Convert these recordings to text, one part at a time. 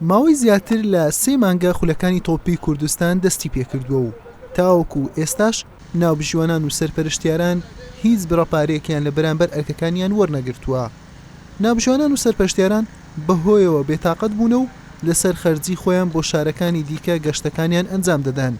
ماوەی زیاتر لە سێ مانگە خولەکانی تۆپی کوردستان دەستی پێکردووە و تاوەکو ئێستاش ناوبژیوانان و سەرپەرشتیاران هیچ بڕە پارەیەکیان لە بەرامبەر ئەرکەکانیان وەرنەگرتووە. ناوبژیوانان و سەرپەرشتیاران بەهۆیەوە بێتاقەت بوونە و لەسەر خەرجی خۆیان بۆ شارەکانی دیکە گەشتەکانیان ئەنجام دەدەن،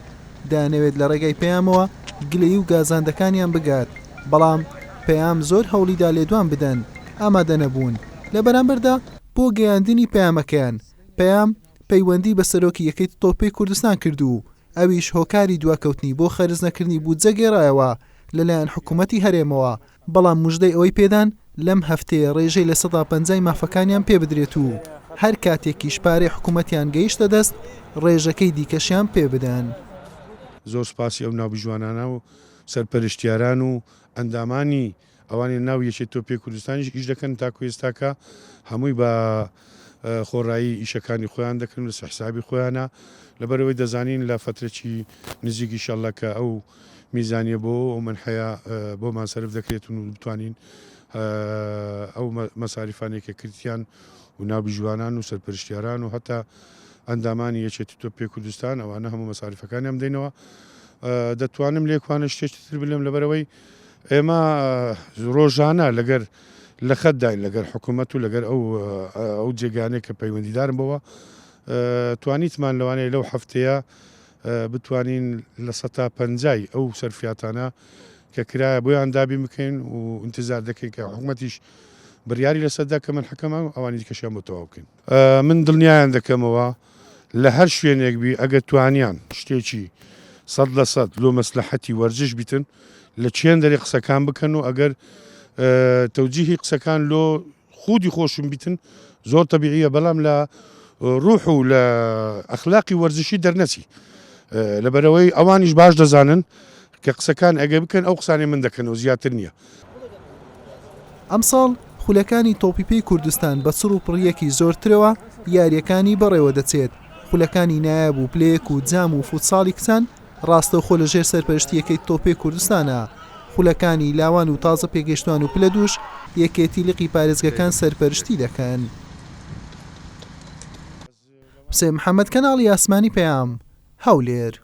دەیانەوێت لە ڕێگای پەیامەوە گلەیی و گازاندەکانیان بگات، بەڵام پەیام زۆر هەوڵیدا لێدوان بدەن، ئامادە نەبوون. لە بەرامبەردا بۆ گەیاندنی پەیامەکەیان، پەیام پەیوەندی بە سەرۆکی یەکێتی تۆپی کوردستان کرد و ئەویش هۆکاری دواکەوتنی بۆ خەرجنەکردنی بودجە گێڕایەوە لەلایەن حکومەتی هەرێمەوە، بەڵام موژدەی ئەوەی پێدان لەم هەفتەیە ڕێژەی 50% ی مافەکانیان پێبدرێت و هەر کاتێکیش پارەی حکومەتیان گەیشتە دەست ڕێژەکەی دیکەشیان پێبدەن. زۆر سوپاسی ئەو ناوبژیوانانە و سەرپەرشتیاران و ئەندامانی ئەوانەی ناو یەکێتی تۆپی کوردستانیش ئیش دەکەن تاکو ئێستاکە هەمووی بە خۆڕایی ئیشەکانی خۆیان دەکەن و لەسەر حسابی خۆیانە لەبەرئەوەی دەزانین لە فەترەکی نزیک ئیشەڵڵا کە ئەو میزانیە بۆ ئەو مەنحەیە بۆمان سەرف دەکرێت و بتوانین ئەو مەساریفانەی کە کردیان و ناوبژیوانان و سەرپەرشتیاران و هەتا ئەندامانی یەکێتی تۆپی کوردستان ئەوانە هەموو مەساریفەکانیان بدەینەوە دەتوانم لێکوانە شتێکی تر بلێم لەبەرەوەی ئێمە ڕۆژانە لەگەر لە خەتداین لەگەر حکوومەت و لەگەر ئەو ئەو جێگانەی کە پەیوەندیدارن بەوە توانیتمان لەوانەیە لەو هەفتەیە بتوانین لە سەتا پەنجای ئەو سەرفیاتانە کە کرایە بۆیان دابین بکەین و ئینتزار دەکەین کە حکوومەتیش بڕیاری لەسەردا کە من حکەمە ئەوانی دیکەشیان بۆ تەواو بکەین. من دڵنیایان دەکەمەوە لە هەر شوێنێک بی ئەگەر توانیان شتێکی 100% لۆ مەسلحەتی وەرزش بیتن لە چێن دەرێ قسەکان بکەن و ئەگەر تەوجیهی قسەکان لۆ خودی خۆشم بیتن زۆر تەبیعیە بەڵام لە ڕوح و لە ئەخلاقی وەرزشی دەرنەچی لەبەرەوەی ئەوانیش باش دەزانن کە قسەکان ئەگەر بکەن ئەو قسانەی من دەکەنەوە زیاتر نییە. ئەمساڵ خولەکانی تۆپی پێی کوردستان بە چڕ و پڕییەکی زۆرترەوە یارییەکانی بەڕێوەدەچێت، خولەکانی نایاب و پلەیەک و جام و فوتساڵی کچان ڕاستەوخۆ لە ژێر سەرپەرشتی یەکێتی تۆپی کوردستانە، خولەکانی لاوان و تازە پێگەیشتوان و پلە دووش یەکێتی لقی پارێزگەکان سەرپەرشتی دەکەن. حوسێن محەمەد، کەناڵی ئاسمانی پەیام، هەولێر.